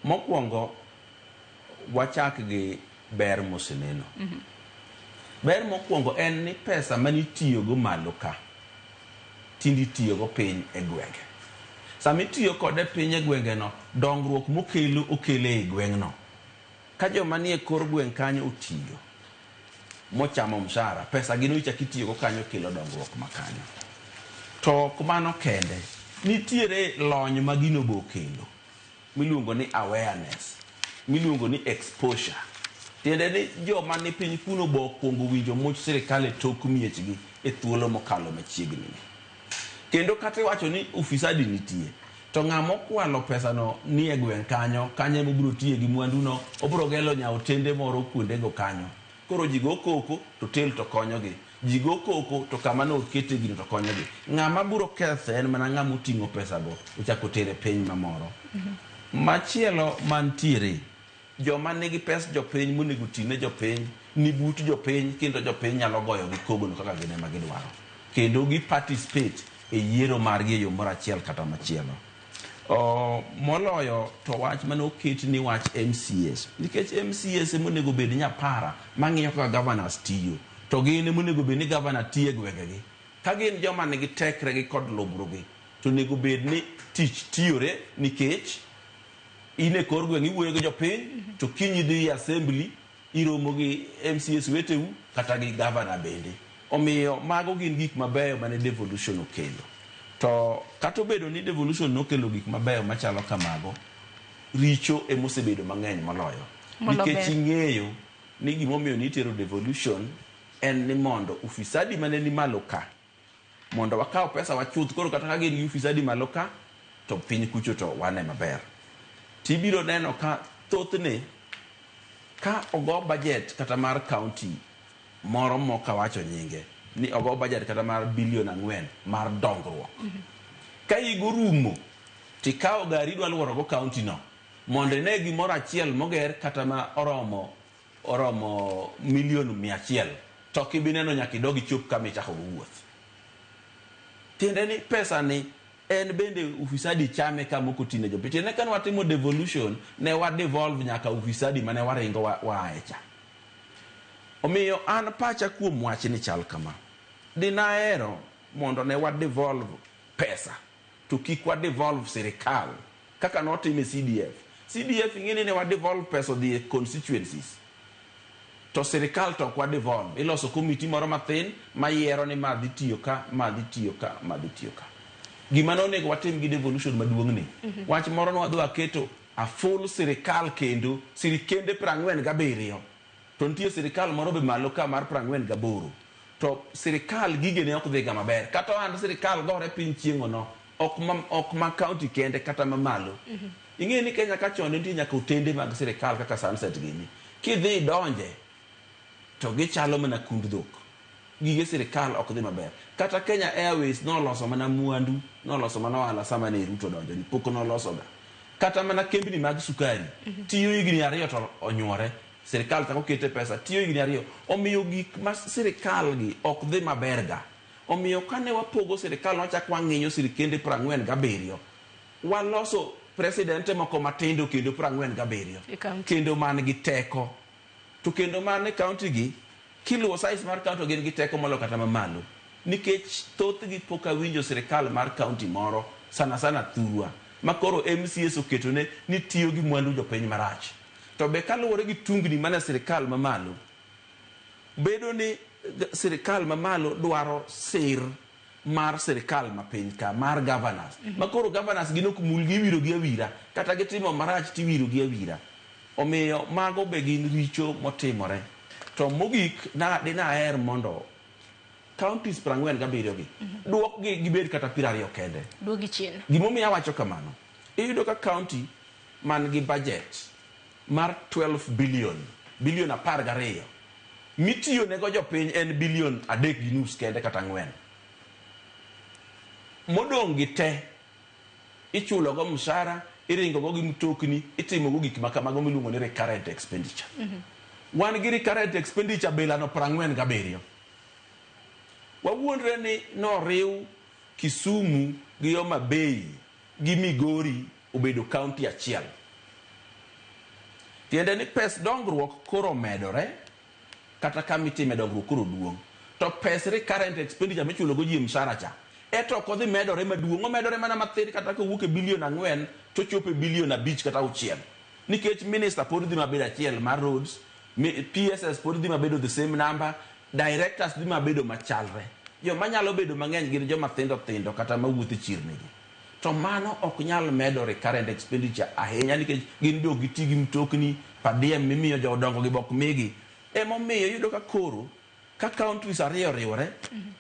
Mokwongo wachak gi ber moseneno. Ber mokwongo en ni pesa manitiyogo malo ka tinde itiyogo piny e gwenge. Sama itiyo kode piny e gwengeno, dongruok mokelo okele e gweng'no. Ka joma nie kor gweng' kanyo otiyo mochamo mshahara, pesa gino ichak itiyogo kanyo kelo dongruok ma kanyo. To ok mano kende, nitiere lony ma gino be okelo miluongo ni awareness, miluongo ni exposure. Tiende ni joma ni piny kuno bo okuongo winjo much sirikal e tok miechgi e thuolo mokalo machiegni ni. Kendo kata iwacho ni ufisadi nitie, to ng'ama okwalo pesano ni e gweng' kanyo, kanyo ema obiro tiye gi mwanduno, obiro gelo nya otende moro kuondego kanyo. Koro ji go koko to otel to konyogi. Ji go koko to kama ne okete gino to konyogi. Ng'ama biro kethe en mana ng'ama oting'o pesago ochako otere e piny mamoro. Machielo mantiere, joma nigi pes jopiny monego oti ne jopiny ni but jopiny kendo jopiny nyalo goyo gi kogno kaka gin ema gidwaro. Kendo gi participate e yiero margi e yo moro achiel kata machielo. Moloyo to wach mane oket ni wach MCAs. Nikech MCAs ema onego bed nyapara mang'iyo kaka governors tiyo. To gin ema onego bed ni governor tiyo e gwengegi. Ka gin joma nigi tekre gi kod lubrugi, to onego bed ni tich tiyore nikech in e kor gweng' iwuoyo gi jopiny, to kiny idhi e assembly iromo gi MCAs weteu kata gi governor bende. Omiyo mago gin gik mabeyo mane devolution okelo. To kata obedo ni devolution nokelo gik mabeyo machalo kamago, richo emosebedo mang'eny moloyo. Molo Nikech ber. ing'eyo ni gimomiyo nitero devolution en ni mondo ufisadi mane ni malo ka mondo wakaw pesa wachuth koro kata ka gin gi ufisadi malo ka to piny kucho to wane maber. Tibiro neno ka thothne ka ogo budget kata mar county moro mok awacho nyinge ni ogo budget kata mar bilion 4 mar dongruok. Ka higa orumo tikawo gari idwa luoro go county no mondo ine gimoro achiel moger kata ma oromo milion 100 to ok ibi neno nyaka idog ichop kama ichako go wuoth. Tiende ni pesa ni en bende ufisadi chame kama ok otine jopiny. Tiende ni kane watimo devolution ne wa devolve nyaka ufisadi mane waringo waaye cha. Omiyo an pacha kuom wachni chal kama. Dinahero mondo ne wa devolve pesa to kik wa devolve sirikal kaka notim e CDF. CDF ing'e ni ne wa devolve pesa odhi e constituencies. To sirikal to ok wa devolve. Iloso committee moro mathin mayiero ni ma dhi tiyo ka, ma dhi tiyo ka, ma dhi tiyo ka. Gima ne onego watim gi devolution maduong' ni, wach moro ne wadhi waketo a full sirikal kendo sirikende 47 to nitie sirikal moro be malo ka mar 48 to sirikal gigene ok dhiga maber. Kata ohand sirikal gore piny chieng'ono, ok ma county kende kata mamalo. Ing'e ni Kenya ka chon nitie nyaka otende mag sirikal kaka Sunset gini. Kidhi idonje to gichalo mana kund dhok. Gige sirikal ok dhi maber. Kata Kenya Airways noloso mana mwandu, noloso mana ohala sama ne Ruto donjo ni pok nolosoga. Kata mana kembni mag sukari tiyo higni 2 to onyuore. Sirikal chako kete pesa tiyo higni 2. Omiyo gik ma sirikal gi ok dhi maber ga. Omiyo kane wapogo sirikal wachak wang'inyo sirikende 47. Waloso presidente moko matindo kendo 47. E county. Kendo man gi teko. To kendo man e county gi, kiluwo size mar county gin gi teko moloyo kata mamalo. Nikech thothgi pok awinjo sirikal mar county moro, sana sana thurwa, ma koro MCAs oketone ni tiyo gi mwandu jopiny marach. To be kaluwore gi tungni mane sirikal mamalo, bedo ni sirikal mamalo dwaro sir mar sirikal ma piny ka, mar governors. Ma koro governors gin ok mulgi, iwiro gi awira. Kata gitimo marach tiwiro gi awira. Omiyo mago be gin richo motimore. To mogik na dinaher mondo counties 47 gi duokgi gibed kata 20 kende. Duogi chien. Gimomiyo awacho kamano, iyudo ka county man gi budget mar 12 billion, bilion 12, mitiyo nego jopiny en bilion 3.5 kende kata 4. Modong' gi te ichulo go mshahara, iringo go gi mtokni, itimo go gik makamago miluongo ni recurrent expenditure. Wan gi recurrent expenditure bilano 47. Wawuondre ni noriw Kisumu gi Homa Bay gi Migori obedo county achiel. Tiende ni pes dongruok koro omedore, kata kama itime dongruok koro duong'. To pes recurrent expenditure michulo go ji e mshahara cha, eto ok odhi medore maduong', omedore mana mathin kata kowuok e bilion 4 to chopo e bilion 5 kata 6. Nikech minister pod dhi mabedo achiel mar roads, PSS pod dhi mabedo the same number, directors dhi mabedo machalre. Joma nyalo bedo mang'eny gin joma thindo thindo kata mawuotho e chirni gi. To mano ok nyal medo recurrent expenditure ahinya nikech gin be ok giti gi mtokni, per diem mimiyo jodongo gi be ok migi. Emomiyo iyudo ka koro ka countries ariyo oriwore,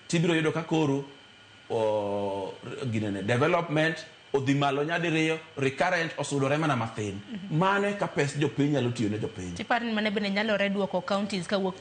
tibiro yudo ka koro ginene development odhi malo nyadiriyo, recurrent osudore mana mathin. Mano e ka pes jopiny nyalo tiyo ne jopiny. Tiparo ni mano bende nyalore duoko counties kawuok